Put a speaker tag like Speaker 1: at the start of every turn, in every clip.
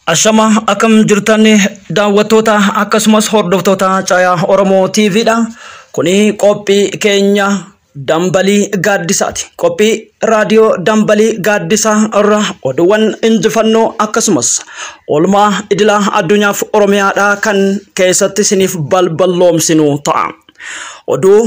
Speaker 1: Ashama akkam jirtan daawwattoota akkasumas hordoftoota Caayaa Oromoo TV dha. Kuni qophii keenya Dambalii Gaaddisaati. Qophii raadiyoo Dambalii Gaaddisaa irra oduuwwan injifannoo akkasumas oolmaa idilaa addunyaaf Oromiyaadhaa kan keessatti isiniif balballoomsinu ta'a. Oduu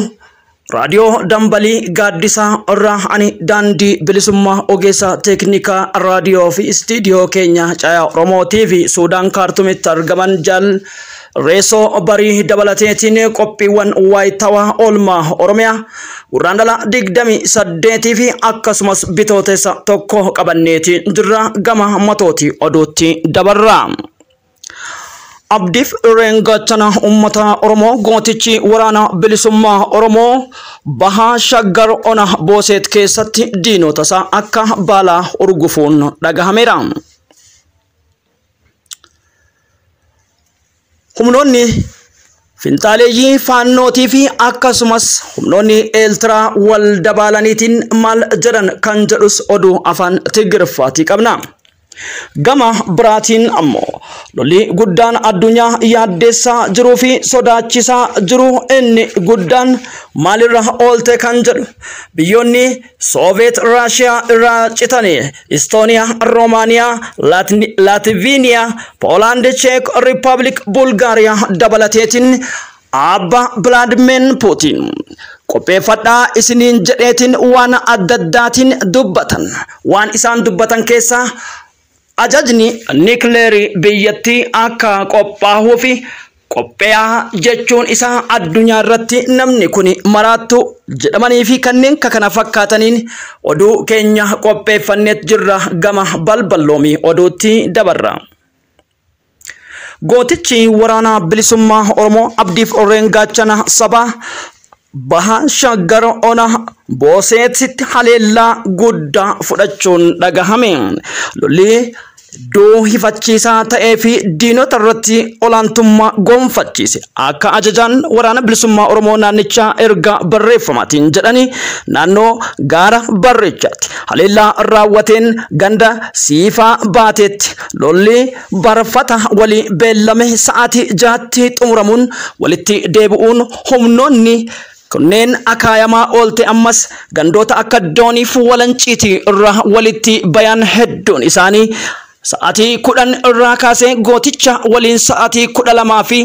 Speaker 1: raadiyoo Dambalii Gaaddisaa irraa ani daandii bilisummaa ogeessa teeknikaa raadiyoo fi istiidiyoo keenya Caayaa Oromoo TV Suudaan Kaartumitti argaman jaal Reesoo Barii dabalateetiin qophiiwwan waayitawaa oolmaa Oromiyaa Gurraandhala 28 fi akkasumas bitootessa 1 qabanneeti jirra gama matooti oduutti dabarra. Abdiif irreen gaachana uummata Oromoo gootichi waraana bilisummaa Oromoo bahaa Shaggar Ona Booseet keessatti diinota isaa akka baalaa urgufuun dhagahameera. Humnoonni finxaaleeyyii faannootii fi akkasumas humnoonni Eeltiraa wal dabaalaniitiin maal jedhan kan jedhus oduu afaan Tigiriffaatii qabna. Gama biraatiin ammoo lolli guddaan addunyaa yaaddeessaa jiruu fi sodaachisaa jiru inni guddaan maalirra oolte kan jedhu biyyoonni Sooviyeet Raashiyaa irraa citanii Istooniyaa, Roomaaniyaa, Laatviiniyaa, Poolaand, Cheek Riippaabilik, Bulgaariyaa dabalateetiin Abba Vilaadiimiir Puutiin qopheeffadhaa isiniin jedheetiin waan adda addaatiin dubbatan. Waan isaan dubbatan keessaa ajajni niikleerii biyyattii akka qophaa'uu fi qopheeyaa jechuun isaa addunyaa irratti namni kun maraattu jedhamanii fi kanneen kana fakkaataniin oduu keenya qopheeffanneet jirra gama balballoomii oduutti dabarra. Gootichi waraana bilisummaa Oromoo Abdiif Orreen gaachana sabaa baha Shaggar Ona Booseetitti haleellaa guddaa fudhachuun dhagahame. Lolli iddoo hifachiisaa ta'ee fi diinota irratti olaantummaa gonfachiise. Akka ajajaan waraana bilisummaa Oromoo naannichaa erga barreeffamaatiin jedhanii naannoo gaara barreechaatti haleellaa raawwateen ganda siifaa baateetti lolli barfata walii beellame sa'aatii 6tti xumuramuun walitti deebi'uun humnoonni kunneen akaayamaa oolte ammas gandoota akka dooniif walanciitii irra walitti bayan hedduun isaanii sa'aatii 10 irraa kaasee gooticha waliin sa'aatii 12 fi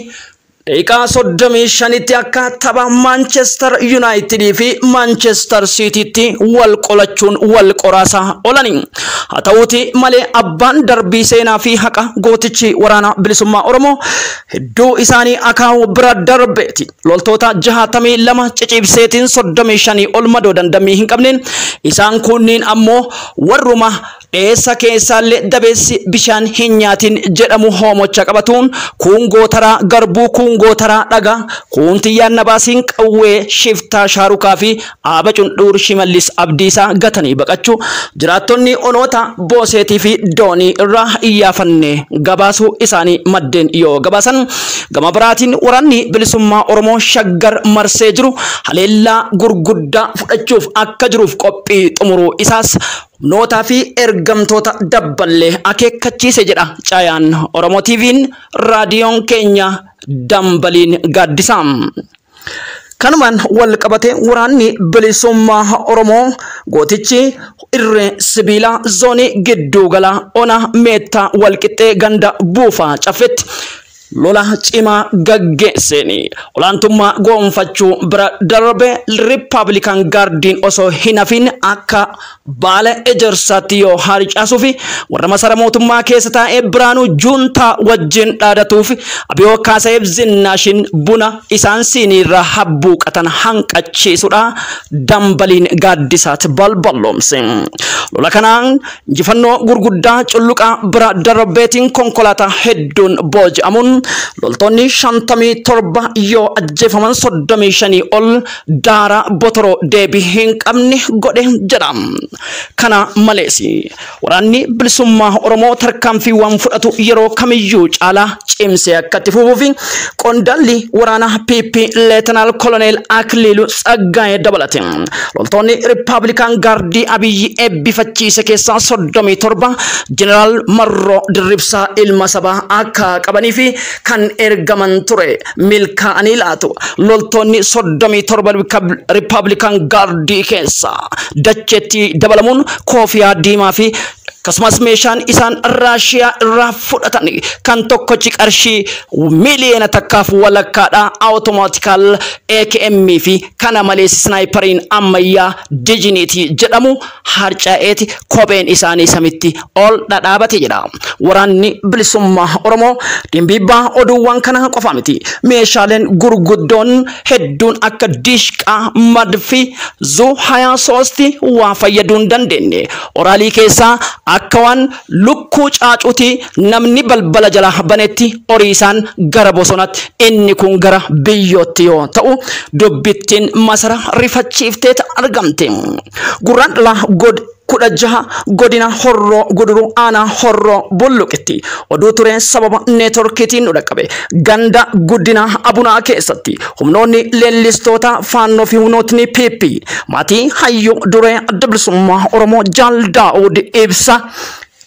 Speaker 1: daqiiqaa 35tti akka tapha Manchester United fi Manchester Citytti wal qolachuun wal qoraasaa oolani. Haa ta'uuti malee abbaan darbii seenaa fi haqa gootichi waraana bilisummaa Oromoo hedduu isaanii akaawuu bira darbeeti. Loltoota 62 cicibseetiin 35 ol madoo dandamii hin qabneen isaan kunniin ammoo warruma dheessa keessaallee dabeessi bishaan hin nyaatin jedhamu hoomocha qabatuun kuun gootaraa garbuu kuun gootaraa dhagaa kuun tiyyaan nabaasiin qawwee shiftaa shaarukaa fi aaba cundhuur Shimallis Abdiisaa gatanii baqachuu jiraattonni onoota Booseetii fi Doonii irraa iyyaafanne gabaasuu isaanii maddeen yoo gabaasan gama biraatiin waraanni bilisummaa Oromoo Shaggar marsee jiru haleellaa gurguddaa fudhachuuf akka jiruuf qophii xumuruu isaas humnootaa fi ergamtoota dabballee akeekkachiise jedha Caayaan Oromoo TV'n raadiyoon keenya Dambaliin Gaaddisaa. Kanumaan wal qabate waraanni bilisummaa Oromoo gootichi irree sibiilaa zoonii gidduugala ona meettaa walqixxee ganda buufaa caffetti lola cimaa gaggeesseen olaantummaa gonfachuu bira darbe Riippaabilikaan Gaardiin osoo hin hafin akka baala ejersaatti yoo harcaasuu fi warra masara mootummaa keessa taa'ee Biraanuu Juuntaa wajjin dhaadatuuf Abiyoo Kaasayeef Zinnaashin buna isaan siiniirraa habbuuqatan hanqachiisudha Dambaliin Gaaddisaatti balballoomse. Lola kanaan injifannoo gurguddaa culluqaa bira darbeetiin konkolaataa hedduun booji'amuun Loltoonni 57 yoo ajjeefaman 35 ol daara botoroo deebii hin qabne godhe jedha. Kana malees waraanni bilisummaa Oromoo tarkaanfiiwwan fudhatu yeroo kamiyyuu caalaa cimsee akka itti fufuu fi qondaalli waraana PP Leetanaal Koloneel Akiliiluu Tsaggaayee dabalate. Loltoonni Rippaabilikaan Gaardii Abiyyi eebbifachiise keessaa 37 Jeneraal Marroo Dirribsaa ilma sabaa akka qabanii fi kan ergaman ture milkaa'anii laatu. Loltoonni 37 Rippaabilikaan Gaardii keessaa dacheetti dabalamuun koofiyaa diimaa fi akkasumas meeshaan isaan Raashiyaa irraa fudhatan kan tokkochi qarshii 1.5 miiliyoona awutomaatikaal AKM fi kana malees snaayipariin ammayyaa Dijiniitii jedhamu harca'eeti kopheen isaanii samitti ol dhadhaabate jedha. Waraanni bilisummaa Oromoo dhimbiibbaa oduuwwan kana qofa miti. Meeshaaleen gurguddoon hedduun akka dishqaa, madfi, zuu 23 waa fayyaduu hin dandeenye. Oraalii keessaa akka waan lukkuu caacuuti namni balbala jala banetti horii isaan gara bosonatti, inni kun gara biyyootti yoo ta'u, dubbittiin masara rifachiifteet argamte. Gurraan dhalaa god 16 godina Horroo Guduruu aanaa Horroo Bulluqitti oduu tureen sababa neetworkiitiin nu dhaqqabe, ganda Guddina Abunaa keessatti humnoonni leellistoota Faannoo fi humnootni PP maatii hayyuu duree Adda Bilisummaa Oromoo Jaal Daawud Ibsa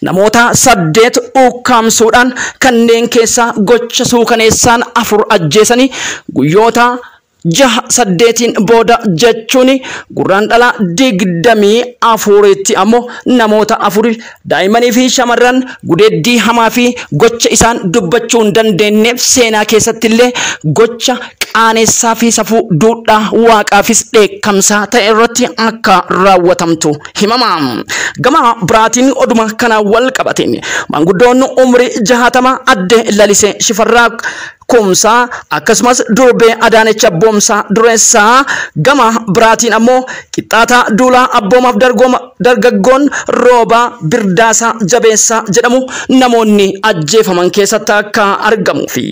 Speaker 1: namoota 8 ukkaamsuudhaan kanneen keessaa gocha suukaneessaan 4 ajjeesanii guyyoota 6 8iin booda, jechuun gurraan dhala 24tti ammoo namoota 4, daa'immanii fi shamarran, gudeeddii hamaa fi gocha isaan dubbachuu hin dandeenyeef seenaa keessatti illee gocha qaanessaa fi safuu duudhaa waaqaafis dheekkamsaa ta'e irratti akka raawwatamtu himama. Gama biraatiin oduma kana wal qabateen maanguddoon umrii 60 adde Lalisee Shifarraa Kumsaa akkasumas durbee Adaanech Abboomsaa Dureessaa, gama biraatiin ammoo Qixxaataa Duulaa Abboomaaf dargaggoon Roobaa Birdaasaa Jabeessaa jedhamu namoonni ajjeefaman keessatti akka argamuu fi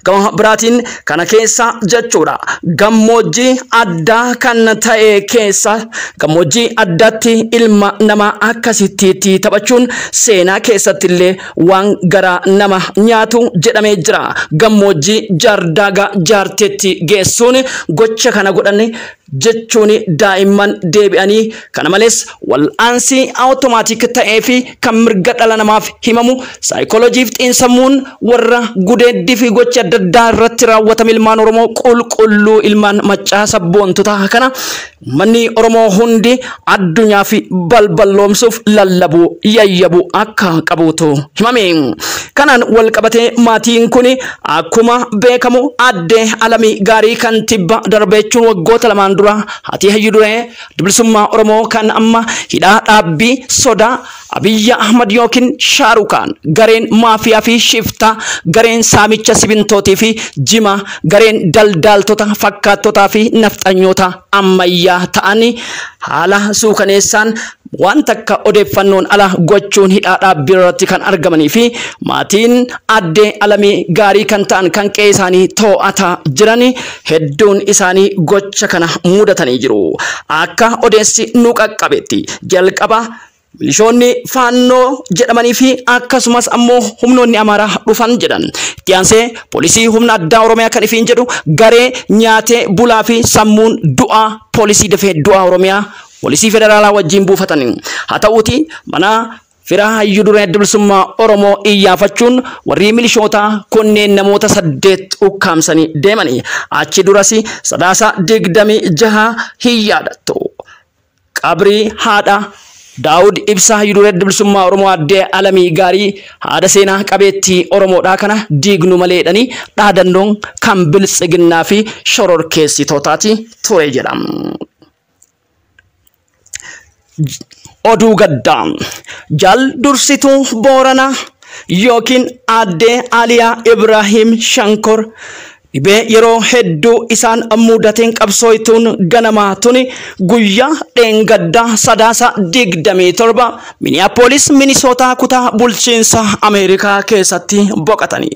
Speaker 1: gama biraatiin kana keessa jechuudha gammoojjii addaa kan ta'e keessa gammoojjii addaatti ilma namaa akkasitti taphachuun seenaa keessatti illee waan gara nama nyaatu jedhamee jira. Gammoojjii Jaardaagaa Jaarteetti geessuun gocha kana godhan jechuun daa'imman deebi'anii, kana malees wal'aansi awutomaatik ta'ee fi kan mirga dhala namaaf himamu saayikolojiif xiinsammuun warra gudeeddii fi gocha adda addaa irratti raawwatame ilmaan Oromoo qulqulluu ilmaan maccaa sabboontota kana manni Oromoo hundi addunyaa fi balballoomsuuf lallabuu yayyabuu akka qabuutu himame. Kanaan wal qabatee maatiin kun akkuma beekamu addee Alamii Gaarii kan tibba darbeechuun waggoota 2n dura haati hayyu duree bilisummaa Oromoo kan amma hidhaa dhaabbii sodaa Abiyyi Ahmad yookiin Shaarukaan gareen maafiyaa fi shiftaa, gareen saamicha sibintootii fi jima, gareen daldaaltota fakkaattotaa fi nafxanyoota ammayyaa ta'anii haala suukaneessaan waan takka odeeffannoon ala gochuun hidhaa dhaabbii irratti kan argamanii fi maatiin addee Alamii Gaarii kan ta'an kan qe'ee isaanii to'ataa jiran hedduun isaanii gocha kana mudatanii jiru. Akka odeessi nu qaqqabetti jalqaba milishoonni Faannoo jedhamanii fi akkasumas ammoo humnoonni Amaaraa dhufan jedhan. Itti aansee poolisii humna addaa Oromiyaa kan ifiin jedhu garee nyaatee bulaa fi sammuun du'aa poolisii dafee du'aa Oromiyaa poolisii federaalaa wajjin buufatan. Haa ta'uuti mana firaa hayyuu duree Adda Bilisummaa Oromoo iyyaafachuun warri milishoota kunneen namoota 8 ukkaamsanii deemanii. Achi duras Sadaasa 26 hin yaadattu. Qabrii haadha Daawud Ibsaa, hayyuu duree Adda Bilisummaa Oromoo addee Alamii Gaarii, haadha seenaa qabeettii Oromoodhaa kana diignu maleedhanii dhaadannoon kan biltsiginnaa fi shororkeessitootaati ture jedha. Oduu gaddaa, jaal dursituu Booranaa yookiin addee Aliyaa Ibrahim Shankor Dhibee yeroo hedduu isaan mudateen qabsooytuun ganamaa tuni guyyaa dheengaddaa Sadaasa 27 Minneapolis, Minnesota kutaa bulchiinsa Ameerikaa keessatti boqotani.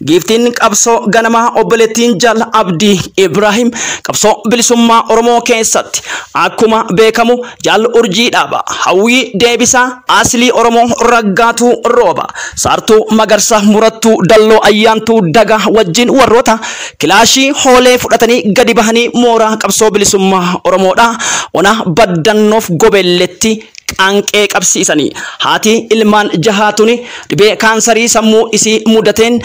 Speaker 1: Giiftiin qabsoo ganamaa obboleettiin Jaal Abdii Ibrahim qabsoo bilisummaa Oromoo keessatti akkuma beekamu Jaal Urjii Dhaaba, Hawwii Deebisaa, Aslii Oromoo Raggaatuu Rooba, Saartuu Magarsaa, Murattuu Dalloo, Ayyaantuu Dagaa wajjin warroota kilaashii hoolee fudhatanii gadi bahanii mooraa qabsoo bilisummaa Oromoodha. Ona baddannoof gobelletti qaanqee qabsiisanii. Haati ilmaan jahaatuni dhibee kaansarii sammuu isii mudateen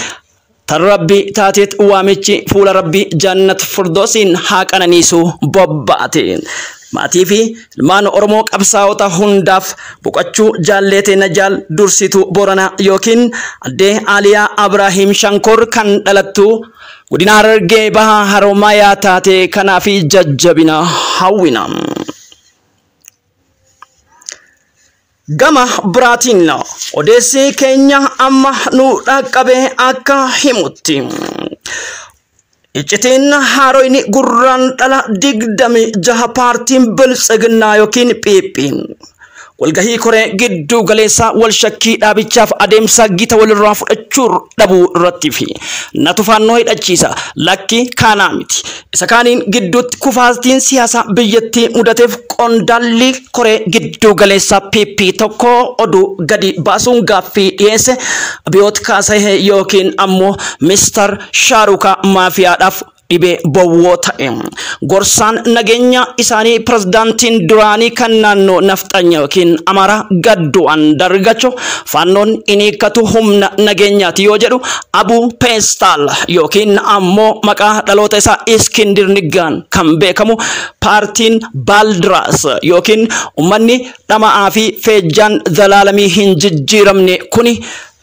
Speaker 1: tan rabbi taateet waamichi fuula rabbi jannat furdoosiin haa qananiisu bobba'ate. Maatii fi ilmaan Oromoo qabsaa'ota hundaaf boqochuu jaalleetee Najaal Dursituu Boranaa yookiin addee Aliyaa Abrahiim Shankor kan dhalattu godina Harargee Bahaa Haroomayaa taate kanaaf jajjabina hawwina. Gama biraatiin odeessi keenya amma nu dhaqqabe akka himutti. Iccitiin haaroyni gurraan dhala 26 paartiin Biltsiginnaa yookiin PP walgahii koree gidduu galeessaa wal shakkii dhaabichaaf adeemsa gita walirraa fudhachuu dhabuu irratti fi natu faannoo hidhachiisa lakki kaanaa miti. Isa kaaniin gidduutti kufaatiin siyaasaa biyyattii mudateef qondaalli koree gidduu galeessaa PP tokko oduu gadi baasuun gaaffii dhiyeesse Abiyoot Kaasahee yookiin ammoo Mister Shaarukaa maafiyaadhaaf dhibee bowwoo ta'e. Gorsaan nageenya isaanii pirezidaantiin duraanii kan naannoo Nafxanya yookiin Amaaraa Gadduu Andargacho faannoon inni hiikkatu humna nageenyaati yoo jedhu Abuu Peestaal yookiin ammoo maqaa dhaloota isaa Iskindir Niggaan kan beekamu paartiin Baaldiraas yookiin uummanni dhama'aa fi feejjaan zalaalamii hin jijjiiramne kuni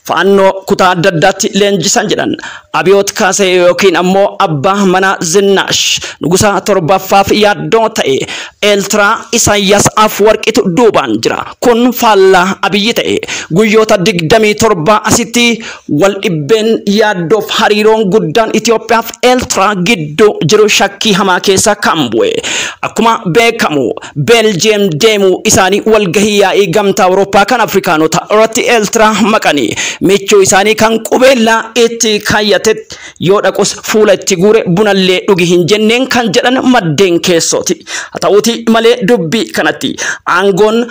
Speaker 1: faannoo kutaa adda addaatti leenjisan jedhan. Abiyoot Kaasee yookiin ammoo abbaa manaa Zinnaash nugusa torbaffaaf yaaddoo ta'e Eeltiraa Isaayyaas Afwarqitu duubaan jira. Kun faallaa Abiyyi ta'e guyyoota 27 asitti wal dhibbeen yaaddoof hariiroon guddaan Itoophiyaaf Eeltiraa gidduu jiru shakkii hamaa keessa kan bu'e. Akkuma beekamu Beeljiyeem deemuu isaanii walgahii yaa'ii gamtaa Awurooppaa kan Afrikaanota irratti Eeltiraa maqanii michuu isaanii kan qubeellaa itti kaayyate yoo dhaqus fuula itti guure bunallee dhugi hin jenneen kan jedhan maddeen keessooti. Haa ta'uuti malee dubbii kanatti aangoon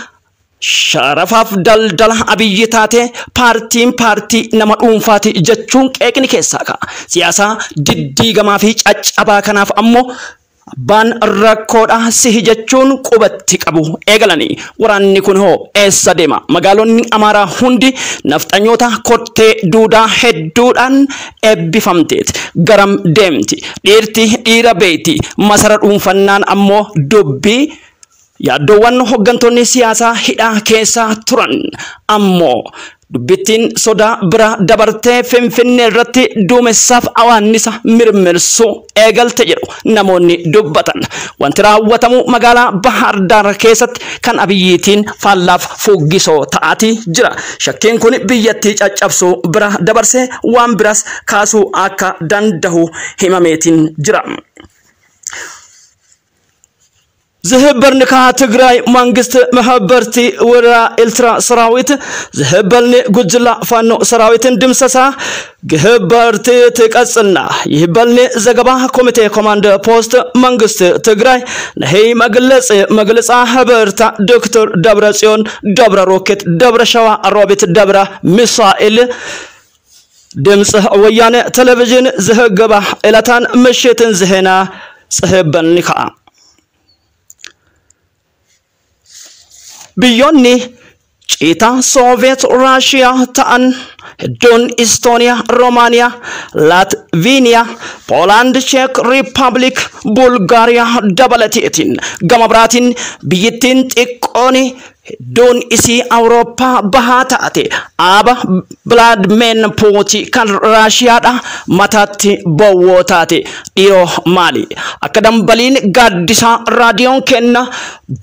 Speaker 1: sharafaaf daldala Abiyyi taate paartiin paartii nama dhuunfaati jechuun qeeqni keessaa ka'a. Siyaasaa diddiigamaa fi caccabaa kanaaf ammoo abbaan rakkoodha sihi jechuun qubatti qabu eegalanii. Waraanni kun hoo eessa deema? Magaalonni Amaaraa hundi nafxanyoota kottee duudaa hedduudhaan eebbifamteeti. Garam deemti? Dhiirti dhiira beeyti. Masara dhuunfannaan ammoo dubbii yaaddoowwan hooggantoonni siyaasaa hidhaa keessa turan ammoo dubbittiin sodaa bira dabartee Finfinnee irratti duumessaaf awaannisa mirmirsuu eegalte jedhu namoonni dubbatan. Wanti raawwatamu magaalaa Bahar Daar keessatti kan Abiyyiitiin faallaaf fuggisoo ta'aati jira. Shakkiin kun biyyattii caccabsuu bira dabarsee waan biras kaasuu akka danda'u himameetiin jira. ዝህበርኒ ትግራይ መንግስት መህበርቲ ወራ ኤልትራ ሰራዊት ዝህበልኒ ጉጅላ ፋኖ ሰራዊትን ድምሰሳ ግህበርቲ ትቀጽልና ይህበልኒ ዘገባ ኮሚቴ ኮማንድ ፖስት መንግስት ትግራይ ነሄይ መግለጽ መግለጻ ህበርታ ዶክተር ደብረ ጽዮን ደብረ ሮኬት ደብረ ሸዋ ሮቤት ደብረ ሚሳኤል ድምጽ ወያነ ቴሌቪዥን ዝህገባ ዕለታን ምሽትን ዝሄና ጽህበልኒ ከዓ Biyyoonni ciitaa Sooviyeet Raashiyaa ta'an hedduun Istooniyaa, Roomaaniyaa, Laatviiniyaa, Poolaand, Cheek Riippaabilik, Bulgaariyaa dabalateetiin gama biraatiin biyyittiin xiqqoon hedduun isii Awurooppaa bahaa taate aaba Bilaadimeen Puutiin kan Raashiyaadha mataatti bowwoo taate dhiiroo maali? Akka dambaliin gaaddisaa raadiyoon kenna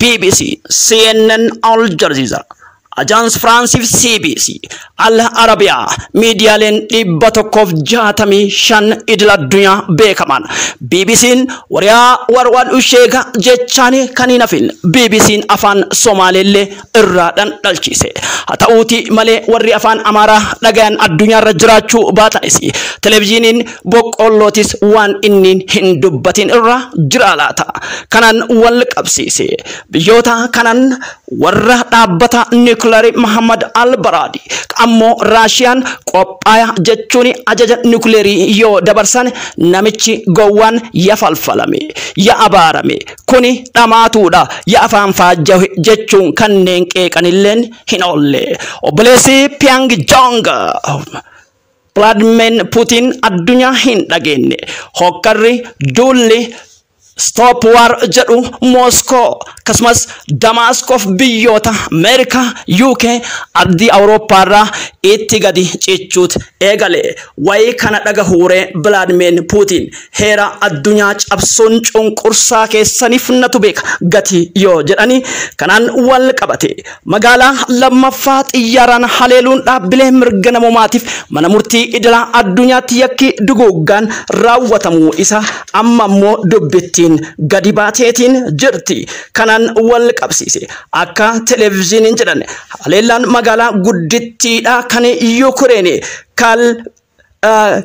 Speaker 1: BBC, CNN, Al Jazeera, Ajaans Firaansii fi CBC, Al Arabiyaa, miidiyaaleen 165 idil addunyaa beekaman. BBC'n wariyaa warwaan usheega jechaan kan hin hafin BBC'n afaan Somaaleellee irraa dhandhalchise. Haa ta'uuti malee warri afaan Amaaraa dhagayan addunyaarra jiraachuu baatanis televizyiiniin boqqollootis waan inni hin dubbatin irra jira laata. Kanan wal qabsiise biyyoota kanan warra dhaabbata niwukilarii Muhammad Al-Baraadi ammoo Raashiyaan qophaa'aa jechuun ajaja niwukilarii yoo dabarsan namichi gowwaan ya falfalame, ya abaarame, kuni dhamaatuudha, ya afaan faajjawe jechuun kanneen qeeqanilleen hin oolle. Obboleessi Pyong Jong Vladimir Putin addunyaa hin dhageenye. Hokkarri duulli Stop War jedhu Moskoo akkasumas Damaaskoof biyyoota Ameerikaa, UK, ardii Awurooppaarraa itti gadi cichuut eegale. Wayii kana dhagahuuree Vladimir Putin heera addunyaa cabsuun cunqursaa keessaniif natu beeka gati yoo jedhani kanaan wal qabate. Magaalaa lammaffaa xiyyaaraan haleeluun dhaabbilee mirga namoomaatiif mana murtii idilaa addunyaatti yakki duguuggaan raawwatamuu isa amma immoo dubbittiin gadi baateetiin jirti. Kanaan wal qabsiise akka televezyiiniin jedhan haleellaan magaalaa guddittiidha kan Yukureen kal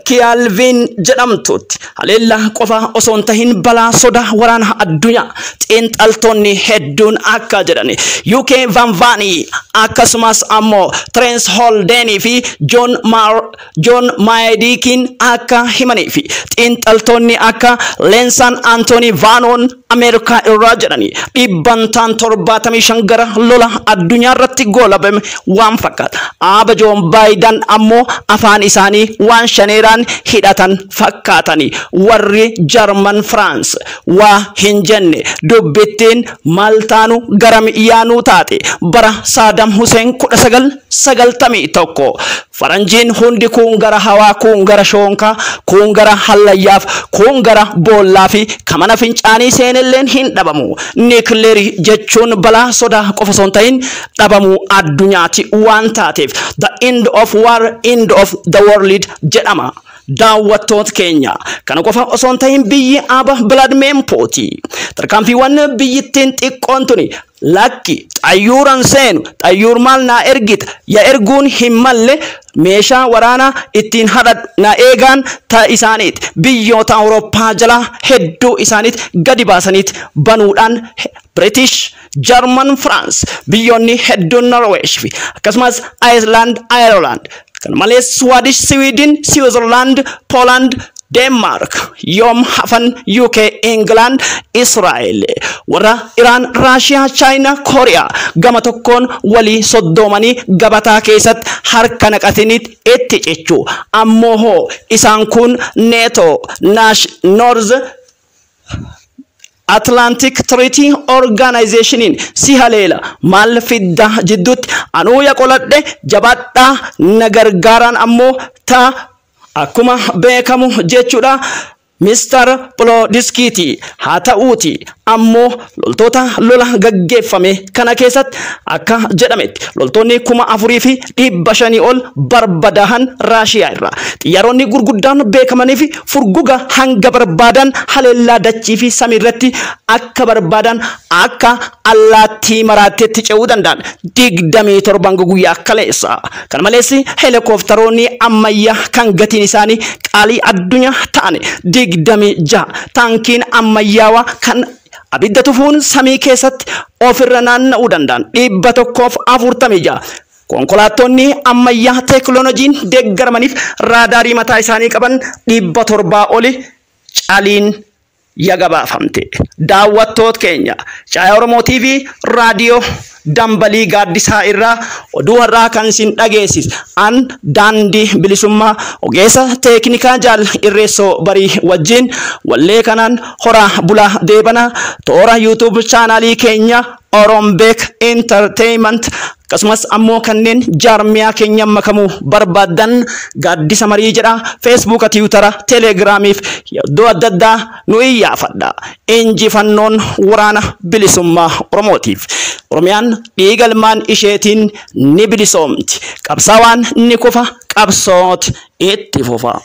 Speaker 1: Kiyaalviin jedhamtutti haleellaa qofa osoo hin tahin balaa soda waraana addunyaa xiinxaltoonni hedduun akka jedhan UK Van Vaanii akkasumas ammoo Terence Holdenii fi John Maaydikiin akka himanii fi xiinxaltoonni akka Leensan Anthony Vaanoon Ameerikaa irraa jedhani dhibbantaan 75 gara lola addunyaa irratti goolabame waan fakkaata. Aaba Joon Baayidan ammoo afaan isaanii waan shaneeraan hidhatan fakkaatani. Warri Jarman Firaans waa hin jenne dubbittiin maal taanu garam yaanuu taate bara Saadam Huseen 1991 faranjiin hundi kuun gara hawaa, kuun gara shoonkaa, kuun gara hallayyaaf, kuun gara boollaa fi kamana fincaanii seenelleen hin dhabamu. Niikleerii jechuun balaa sodaa qofa osoo hin ta'in dhabamuu addunyaati waan taateef the end of war, end of the world jedhama. Daawwattoota keenya, kana qofa osoo hin ta'in biyyi Aaba Vladimir Putin tarkaanfiiwwan biyyittiin xiqqoon tuni lakki xayyuuran seenu, xayyuur maal naa ergita, ya erguun hin malle, meeshaa waraanaa ittiin hadhadhu na eegaan ta isaaniiti biyyoota Awurooppaa jalaa hedduu isaaniiti gadi baasaniiti banuudhaan British, German, France, biyyoonni hedduun Norweesh fi akkasumas Iceland, Ireland, kan malees Swedish, Sweden, Switzerland, Poland, Denmark, yoom hafan UK, England, Israel, warra Iran, Raashiyaa, China, Korea gama tokkoon walii soddoomanii gabataa keessatti harka naqatiniit itti cichu. Ammoo hoo isaan kun NATO, Nash, North Atlantic Treaty Organizationiin si haleela maal fidda jidduutti anuu ya qoladhe jabaadhaa na gargaaraan ammoo ta akkuma beekamu jechuudha. Mr. Polodiskiiti haa ta'uuti ammoo loltoota lola gaggeeffame kana keessatti akka jedhametti loltoonni 4,500 ol barbadahan Raashiyaa irraa. Xiyyaaronni gurguddaan beekamanii fi furguga hanga barbaadan haleellaa dachii fi samii irratti akka barbaadan akka allaattii maraatteetti ce'uu danda'an 27 guyyaa kaleessa. Kana malees heelikooftaroonni ammayyaa kan gatiin isaanii qaalii addunyaa ta'an 26, taankiin ammayyaawaa kan abidda tufuun samii keessatti ofirra naanna'uu danda'an 146, konkolaattonni ammayyaa teekinooloojiin deeggaramaniif raadaarii mataa isaanii qaban 700 oli caliin yagabaafamte. Daawwattoota keenya, Caayaa Oromoo TV raadiyoo dambalii gaaddisaa irraa oduu har'aa kan isin dhageessis an daandii bilisummaa ogeessa teeknikaa jaal irreessoo barii wajjin wallee kanaan horaa bulaa deebana toora YouTube chaanaalii keenya. Orombeek Entertainment, akkasumas ammoo kanneen jaarmiyaa keenya makamuu barbaadan Gaaddisa Marii jedha Feesbuuka, Tiwutara, Telegiraamiif iddoo adda addaa nu iyyaafadha. Injifannoon Waraana Bilisummaa Oromootiif. Oromiyaan dhiiga ilmaan isheetiin ni bilisoomti. Qabsaawaan ni kufa, qabsoot itti fufa.